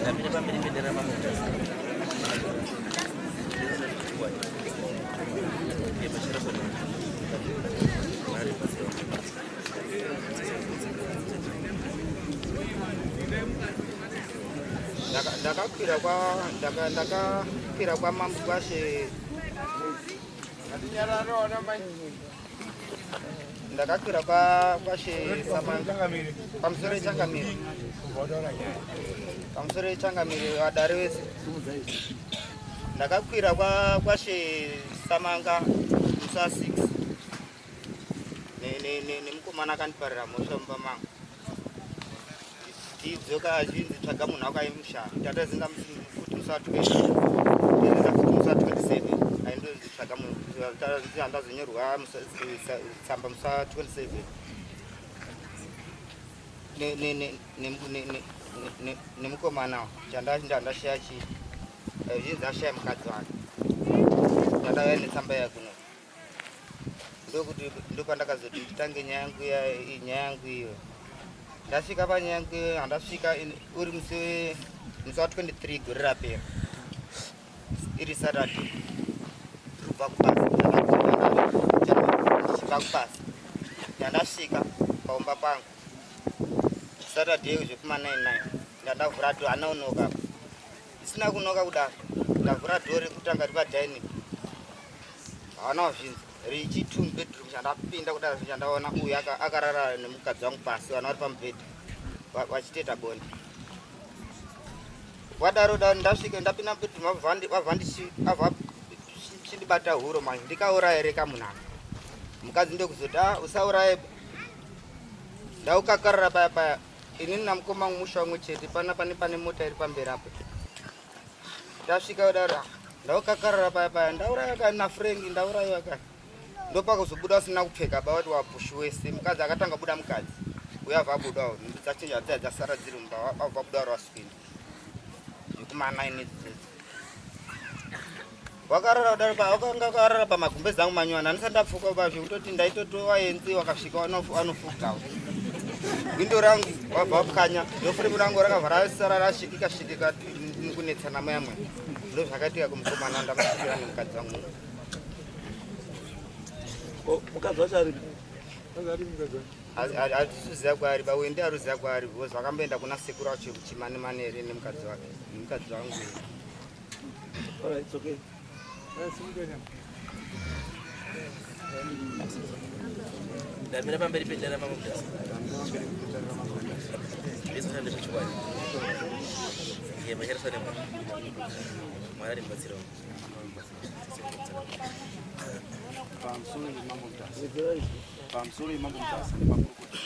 Ndamira pamberi pedera mambo. Ndakakwira kwa ndakakwira kwa mambo kwashe ndakakwira kwa kwashe Samanga pamusoro yechangamire pamusoro yechangamire vadare vese ndakakwira kwa kwashe Samanga musi wa 6 nemukomana akandiparira mhosva mumba mangu Tidzoka achinzi tsvaga munhu wako aimusha. Tatazinda futi musi wa 20. Tazinda futi musi wa 27. Aindonzi tsvaga munhu. Tazinzi handazonyorwa tsamba musi wa 27. Ne ne ne ne ne ne nemukomana chandashaya chii? Zvinzi ashaya mukadzi wake. Ndandauya netsamba yake kuno. Ndokuti ndopandakazoti nditange nyaya yangu nyaya yangu iyo. Ndasvika panyaya yangu iyo handasvika uri musi musi wa 23 gore rapera. Iri Saturday. Ndiri kubva kubasa. Ndichibva kubasa. Ndandasvika paumba pangu. Saturday zvekuma 99. Ndandavhura door hana unoka. Isina kunoka kudaro. Ndavhura door rekutanga riri padining. Hawana kuzvinzwa. Richi two bedroom chandapinda kudaro chandaona uyu akarara nemukadzi wangu pasi vana vari pamubhedha vachitoita bonde. Wadaro daro ndasvika ndapinda mubedroom vabva chindibata huro manje ndikauraya reka munhu aka. Mukadzi ndokuzoti ah usauraye ndaukakarara paya paya inini namukoma wangu musha umwe chete pana pane pane mota iri pamberi apo tasvika kudaro ah, ndaukakarara paya paya ndauraya kani nafrenk ndauraiwa kani ndopakazobuda usina kupfeka ba wati wapushi wese mukadzi akatanga buda mukadzi uyo abva abudawo nhumbi dzachinja dzaya dzasara dziri mumba abva abuda uri waswini zvekumanine dzidzi wakarara kudaro pa wakanga wakarara pamagumbezi angu manywana andisati ndapfuka ba zvekutoti ndaitotowa yenzi wakasvika wanofugawo windo rangu wabva wapwanya ndofuremu rangu rakabva rasara rasvikika svikika mukunetsana muya muya ndo zvakaitika kumukomana ndamusvikira nemukadzi wangu mukadzi wacho aripi hatisiziva kwaari bawende aruziva kwaari because vakamboenda kuna sekuru wacho kuchimanemane here nemukadzi wake nemukadzi wangu All right, it's okay. Ndamira pamberi pedare ramambo Mutasa. Ndizvo ndezvechokwadi. Ndiye machariswa nemwana. Mwari arimubatsirawo. Pamusoro yemambo Mutasa. Pamusoro yemambo Mutasa nemakurukota.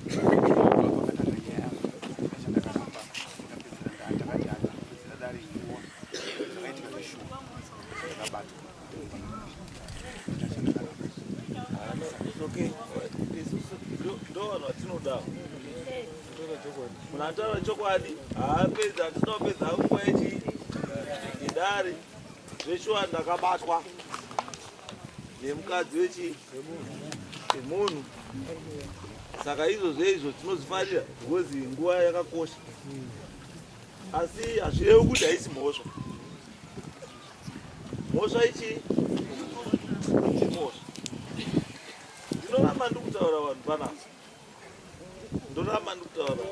Vakatanga nyaya yangu chandakaramba ndakapedzera ndakati ndakapedzera dare nguva zvakaitika zveshuwa ndakabatwa Okay. Ndo vanhu vatinoda. Munhu anotaura chokwadi haapedzi hatina kupedza nguva yechi yedare. Zveshuwa ndakabatwa nemukadzi wechi wemunhu. Saka izvozvo izvo tinozvifarira because nguva yakakosha. Asi hazvirevi kuti haisi mhosva. Mhosva ichi imhosva. Ndinoramba ndikutaura vanhu panapa. Ndoramba ndikutaura.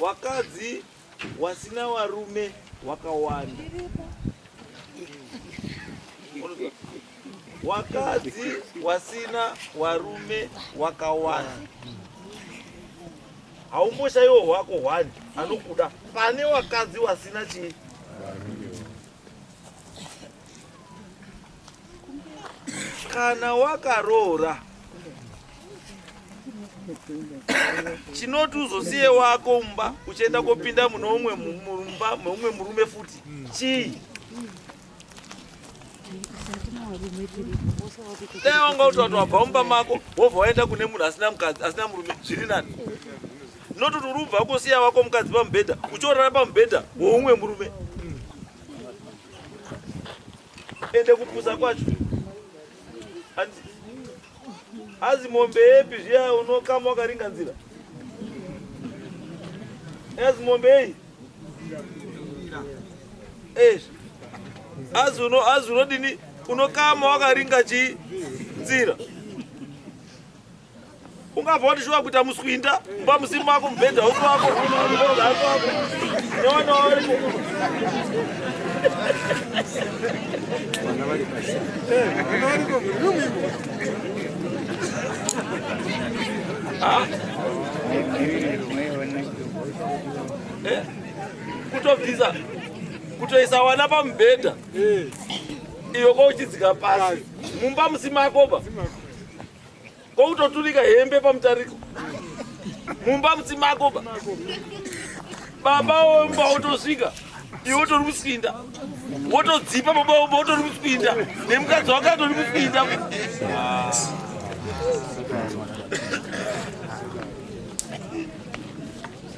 Wakadzi wasina warume wakawanda. Wakadzi wasina warume wakawanda. Haumboshaiwo hwako hwani anokuda pane wakadzi wasina chii kana wakaroora chinoti uzosiye wako mumba uchienda kopinda mune umwe mumba meumwe murume futi chii dai wanga kuti wati wabva mumba mako wobva waenda kune munhu asina mukadzi asina murume zviri nani not kuti uri ubva kosiya wako mukadzi pamubhedha uchiorara pamubhedha woumwe murume ende kupusa kwacho azi mombe yepi zviya unokama wakaringa nzira As mombe ei. Eish. Azi uno azi unodini unokama wakaringa chi nzira. Ungabva wati shuwa kuita muswinda mumba musimu mako mubhedha usi wako mubhedha usi wako newana waripo. Ah. Eh? Kutobvisa kutoisa wana pamubhedha iyo kouchidzika pasi mumba musimakoba Kwautoturika hembe pamutariko mumba musimako ba baba womba wotosvika iwe wotori kuswinda wotodzipa baba womba wotori kuswinda nemukadzi wake atori kuswinda.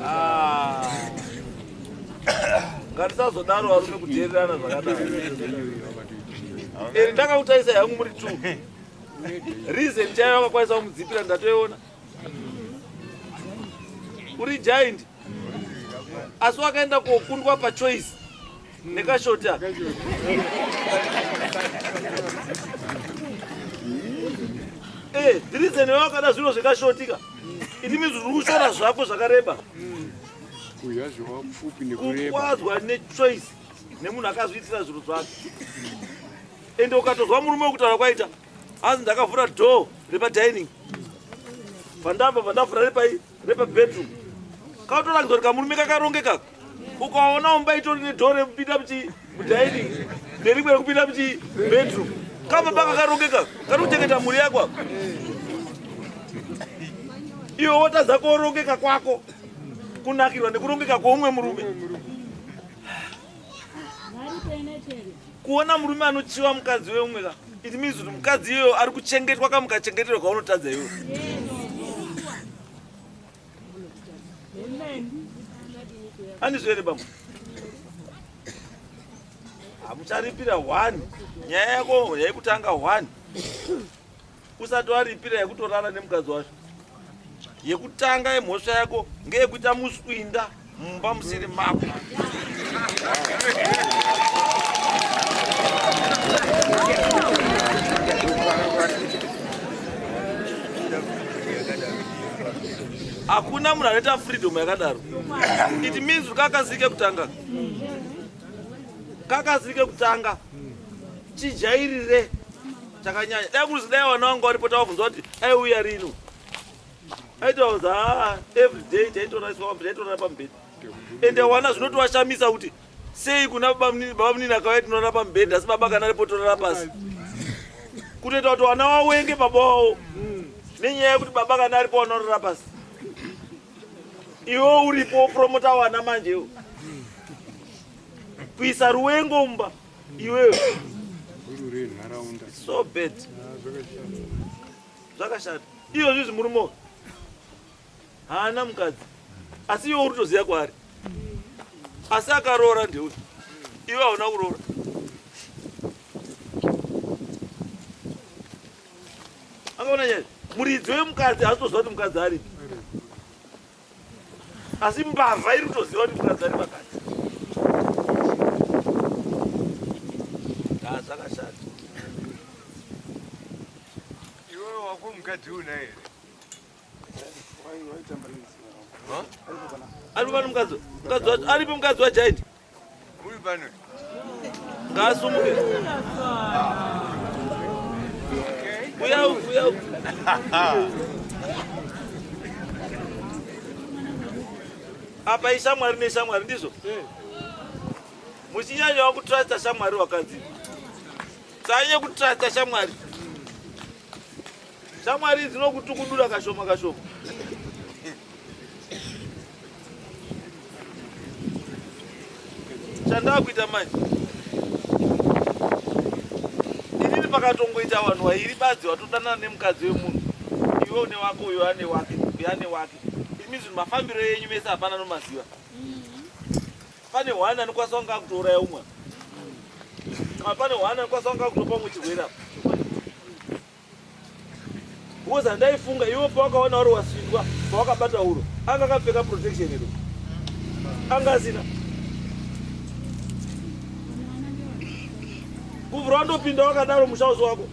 Ah. Ngatisazodaro varume kudheererana zvakadaro. Eri ndakakutarisai hangu muri two. Reason chaiyo wakakwanisa kumudzipira ndatoiona. Uri giant. Asi wakaenda kokundwa pachoice nekashoti aka. Eh, the reason wakada zviro zvekashotika. It means uri kushora zvako zvakareba. Kuya zviwa pfupi nekureba. Kukwadzwa nechoice nemunhu akazviitira zviro zvake. Ende ukatozwa murume wekutaura kwaita hanzi ndakavhura door repadining pandabva pandavhura repai repabedroom kautorakidza kuti kamurume kakarongeka ukaona umba itori nedoor rekupinda muchi mudining nerimwe rekupinda muchi bedroom kababa kakarongeka kari kuchengeta mhuri yako ako iwe wotadza korongeka kwako kunakirwa nekurongeka kweumwe murume. Kuona murume anochiva mukadzi weumwe ka it means kuti mukadzi iyoyo ari kuchengetwa kamukachengeterwa kaunotadza iwe. Andizvo here bambo? Hamucharipira one nyaya yako yaikutanga one usati waripira yekutorara nemukadzi wacho. Yekutanga yemhosva yako ngeyekuita muswinda mumba musiri mako. Hakuna munhu anoita freedom yakadaro. It means kakasike kutanga. Kakasike kutanga. Chijairire chakanyanya. Dai kuzi dai vana vangu varipo tavabvunza kuti aiuya rino. Aitaudza haa every day taitoraiswa taitorara pamubhedha. Ende wana zvinotovashamisa kuti sei kuna baba munini akauya tinorara pamubhedha asi baba kana aripo torara pasi. Kutoita kuti wana wawenge baba wavo nenyaya yekuti baba kana aripo vanorara pasi. Iwe uripo wopromota wana manje iwe. Kuisa ruwengo mumba. Iwewe. So bad. Zvakashata. Iyo zvizi murume uyu. Haana mukadzi. Asi iwe uri kutoziva kwaari. Asi akaroora ndeuyu. Iwe hauna kuroora. Akaona nyaya. Muridzi wemukadzi haasi kutoziva kuti mukadzi aripi. Asi mbavha iri kutoziva kuti mukadzi ari pakati. Ah, zvakashata. Iwewe wako mukadzi una here? Ari pano mukadzi? Mukadzi wacho aripi mukadzi waJaindi? Uri pano. Ngaasumuke. Uya uku, uya uku. Apa ishamwari neshamwari ndizvo? Muchinyanya wakutrusta shamwari wakadzi. Sanye kutrusta shamwari. Shamwari dzinokutukudura kashoma kashoma. Chandakuita manje inini pakatongoita vanhu vairi badzi vatodanana nemukadzi wemunhu iwe une wako uyo ane wake uyo ane wake imi zvinhu mafambiro enyu mese hapana nomaziva pane hwani anokwanisa kunge akutouraya umwe kana pane hwani anokwanisa kunge akutopa umwe chirwere apa Because handaifunga iwe pawakaona uri wasvindwa pawakabata huro anga akapfeka protection iro. Anga asina. Kuvhura wandopinda wakadaro musha usi wako.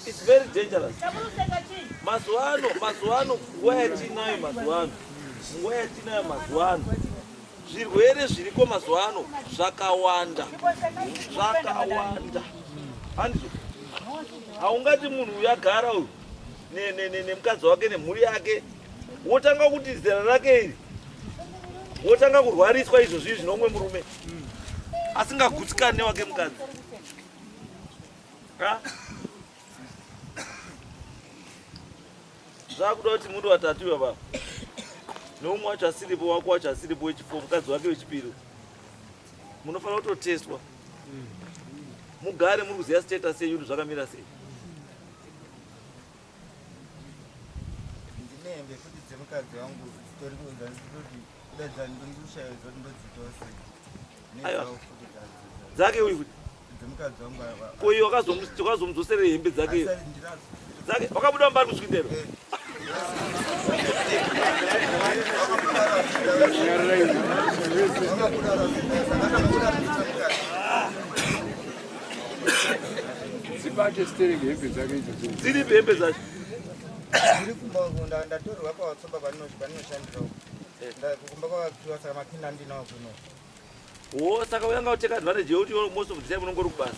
It's very dangerous. Mazuva ano, mazuva ano, nguva yatinayo mazuva ano, nguva yatinayo mazuva ano, zvirwere zviriko mazuva ano zvakawanda, zvakawanda. Handizvo? Haungati munhu uyu agara uyu nemukadzi wake nemhuri yake wotanga kuti zera rake iri wotanga kurwariswa izvozvi izvi nomwe murume asingagutsikani newake mukadzi. Zvakuda kuti muri vatatu ivava neumwe wacho asiripo wako wacho asiripo wechifo mukadzi wake wechipiri munofanira kutotestwa mugare muri kuziva status yenyu kuti zvakamira sei. Ndine hembe futi dzemukadzi wangu dzitori kuti Dzake uyu kuti ko iyo wakazomudzosera hembe dzake dzake wakabuda mumba ari kuswindero eh. Dzibate stereki hembe dzake idzo dziripi hembe dzacho dziri kumba ndatorerwa pawatsomba paninoshandira Kumba kwakakiwa saka makina andinawo kuno. Wo saka uyanga uteka advantage yekuti most of the time unongori kubasa. Eh,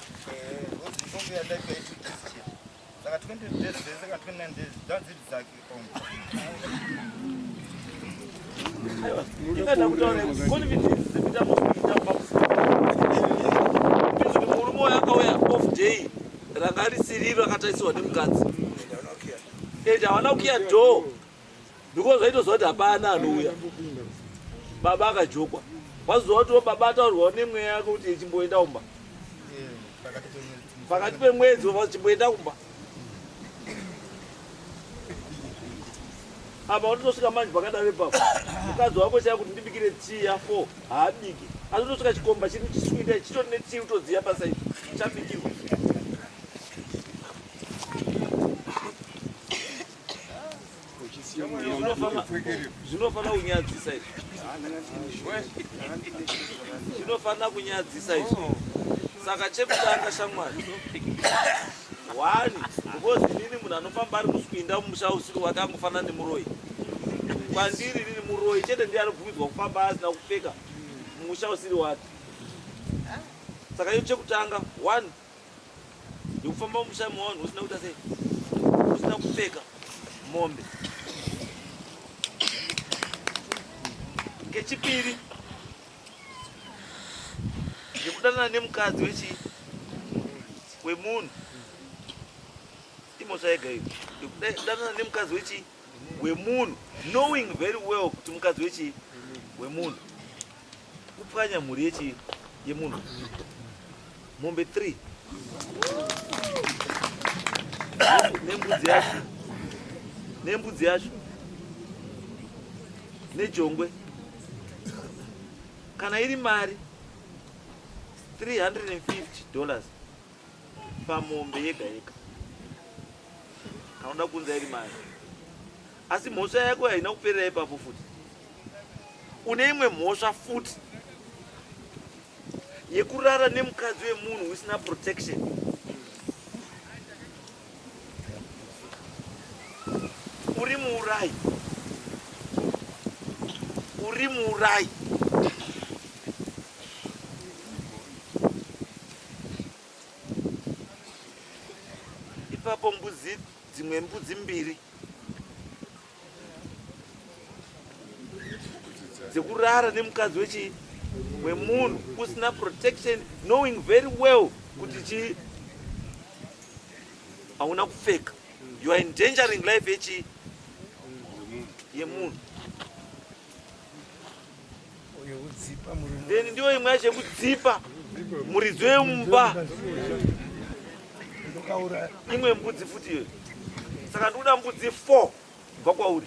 kombi yandaipa i 2 days chete. Saka 20 days dzese kana 29 days dzadziri dzake kombi. Aiwa, ingada kutaura confidence dzekuita mukuita pamusika. Murume uyo akauya off day ranga risiriro akatarisirwa nemukadzi. Ende havana kukiya door. Because vaitoziva kuti hapana anouya. Baba akajokwa. Wazoziva kuti baba ataurwawo nemweya yake kuti chimboenda kumba. Pakati pemwedzi wava chimboenda kumba. Apa unotosvika manje pakadaro ipapo. Mukadzi wako chaya kuti ndibikire tea ya 4 haabiki. Asi unotosvika chikomba chiri chiswita chitori netea utodziya pasaidi. Chabikirwa. Zvinofanira kunyadzisa izvi. Zvinofanira kunyadzisa izvi. Saka chekutanga shamwari. One, because inini munhu anofamba ari kuswinda mumusha usiku wake angofanana nemuroyi. Kwandiri inini muroyi chete ndiye anobvumidzwa kufamba asina kupfeka mumusha usiri wake. Saka iyo chekutanga one Ndikufamba mumusha mevanhu usina kuita sei? Usina kupfeka mombe. Kechipiri ndikudanana nemukadzi wechii wemunhu imhosva yega iyo ndikudanana nemukadzi wechii wemunhu knowing very well kuti mukadzi wechii wemunhu kupwanya mhuri yechii yemunhu mombe 3 nembudzi yacho nembudzi yacho nejongwe kana iri mari 350 dollars pamombe yega yega kana uda kunza iri mari asi mhosva yako haina kuperera ipapo futi une imwe mhosva futi yekurara nemukadzi wemunhu usina protection uri muurayi uri muurayi ipapo mbudzi dzimwe mbudzi mbiri dzekurara nemukadzi wechii wemunhu usina protection knowing very well kuti chii hauna kupfeka you are endangering life yechii yemunhu then ndiyo imwe yacho yekudzipa muridzi wemumba imwe mbudzi futi iyoyo saka ndikuda mbudzi 4 kubva kwauri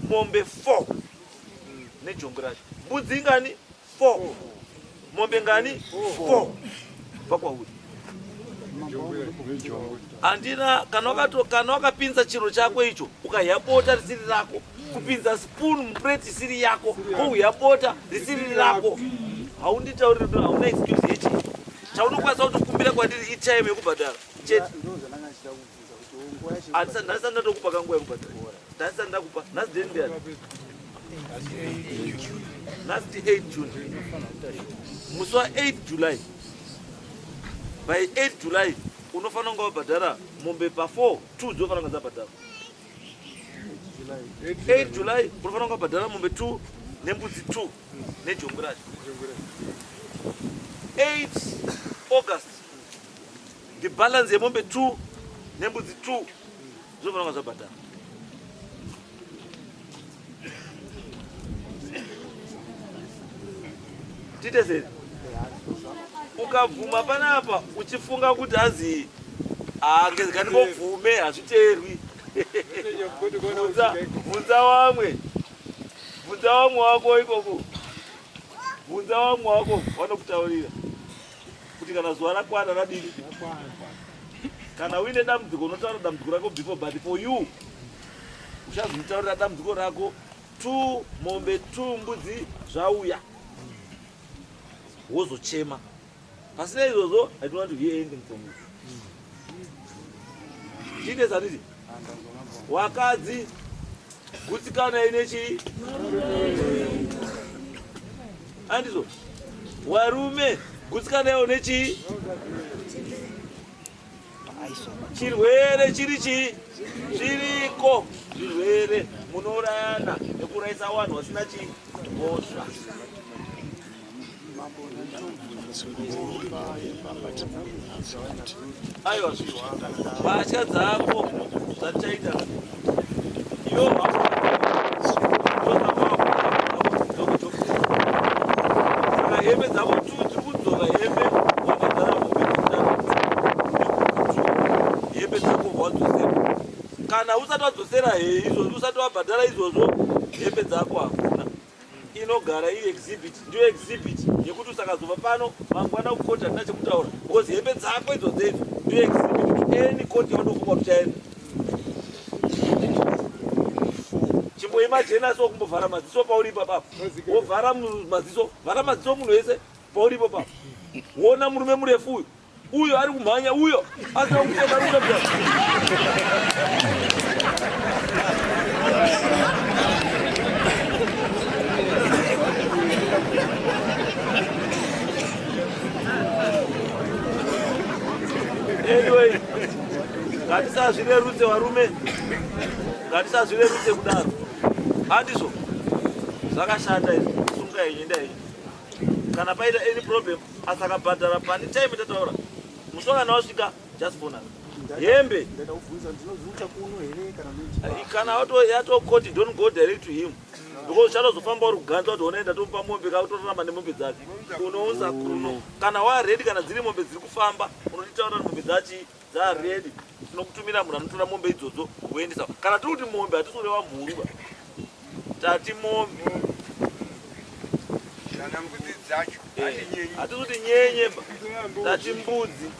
mombe 4 nejongwe racho mbudzi ingani 4 mombe ngani 4. Kubva kwauri. Handina kana wakato kana wakapinza chiro chako icho ukahya bota risiri rako kupinza spoon muplate isiri yako kouhya bota risiri rako haunditauriri kuti hauna excuse yechi chaunokwanisa kutokumbira kwandiri itime yekubhadhara chete. Handisati ndatokupa kanguva yekubhadhara. Ndasati ndakupa. Nhasi date ndiyani? Nhasi ndi 8 June. Musi wa 8 July. By 8 July unofanira kunge wabhadhara mombe pa 4 2 dzinofanira kunge dzabhadhara. 8 July unofanira kunge wabhadhara mombe 2 nembudzi 2 nejongwe racho. 8 August the balance yemombe 2 nembudzi 2 zvinofanira kunge zvabhadhara. Tiite sei? Ukabvuma panapa uchifunga kuti azi ngandingobvume hazviteerwi. Bvunza wamwe, bvunza wamwe wako ikoko, bvunza wamwe wako vanokutaurira kuti kana zuva rakwana radini. Kana uine dambudziko unotaura dambudziko rako before, but for you uchazomutaurira dambudziko rako 2 mombe 2 mbudzi zvauya wozochema. Pasina izvozvo I don't want to hear anything from you. Tiite saniti wakadzi gutsikana ine chii andizvo warume gutsikana yawo nechii chirwere chiri chii chiriko zvirwere munourayana nekuurayisa vanhu vasina chii mhosva. Aiwa mbatya dzako dzatichaita iyo saka hembe dzako tu dziri kudzoka hembe wabhadhara mombe hembe dzako wadzosera kana usati wadzosera izvozvo usati wabhadhara izvozvo hembe dzako hakuna inogara iri exhibit ndiyo exhibit yekuti usakazova pano mangwana kukoti handina chekutaura because hembe dzako idzo dzeidzo ndiyo exhibit to any court yaunofunga kuti uchaenda. Chimboimajena so kumbovhara maziso pauri ipapapo wovhara maziso vhara maziso munhu wese pauri ipapapo wona murume murefu uyu uyo ari kumhanya uyo asina kupfeka ari kuda Anyway, ngatisazvirerutse varume, ngatisazvirerutse kudaro. Handizvo zvakashata izvi, sunga yenyu enda yenyu. Kana paita any problem asakabhadhara pane time tataura musi wakana wasvika just phone us. Hembe kana yatokoti don't go direct to him because uchatozofamba uri kuganza kuti unoenda tomupa mombe kakutorarama nemombe dzake unounza kuno kana waredi kana dziri mombe dziri kufamba unotitaura kuti mombe dzachi dzaredi tinokutumira munhu anotora mombe idzodzo woendesa kana tiri kuti mombe hatisi kureva mhuru ba tati mombe kana mbudzi dzacho hatisi kuti nyenye ba tati mbudzi.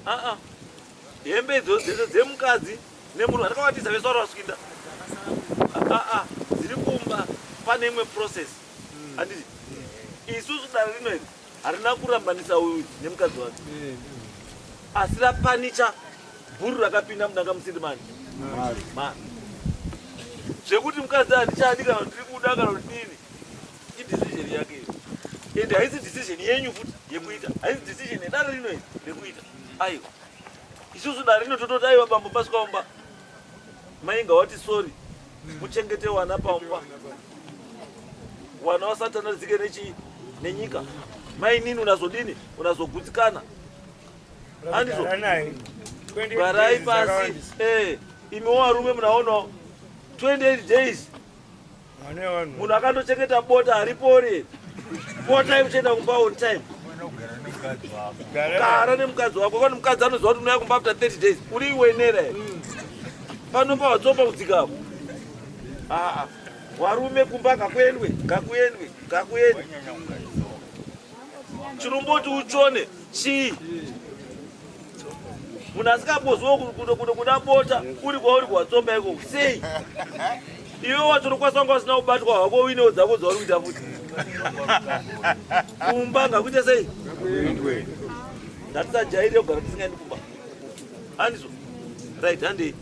Ah, ah. Hembe idzo dzese dzemukadzi nemurume andakavatiza vese vari vaswinda. Ah, ah. Dziri kumba pane imwe process. Handiti isusu dare rino iri harina kurambanisa uyu nemukadzi wake asi rapanicha bhuru rakapinda mudanga musiri mani mani zvekuti mukadzi handichadi kana kuti tiri kuda kana kuti dini idecision yake iyo and haisi decision yenyu futi yekuita haisi decision yedare rino iri rekuita aiwa isusu dare rino tototi aiwa bambo pasikaomba mainga wati sorry muchengete wana pamba wana wasatana rizike nechi nenyika mainini unazodini unazogutsikana handizvo garai pasi eh, imiwo varume munaonawo 28 days munhu akandochengeta bota haripori bota ikuchienda kumba on time gara nemukadzi wako kwani mukadzi anoziva kuti unouya kumba after 30 days uri iwenera here? Pano pawatsomba kudzika apo. Aa, warume kumba ngakuendwe, ngakuendwe, ngakuendwe. Chirumboti uchone chii? Munhu asingambozwa kuda bota uri kwauri kuwatsomba ikoko sei? Iwe wacho unokwanisa kunga usina kubatwa hako uinewo dzako dzauri kuita futi. Kumba ngakuite sei? Ngatisajairire kugara tisingaendi kumba. Handizvo? Right, handei.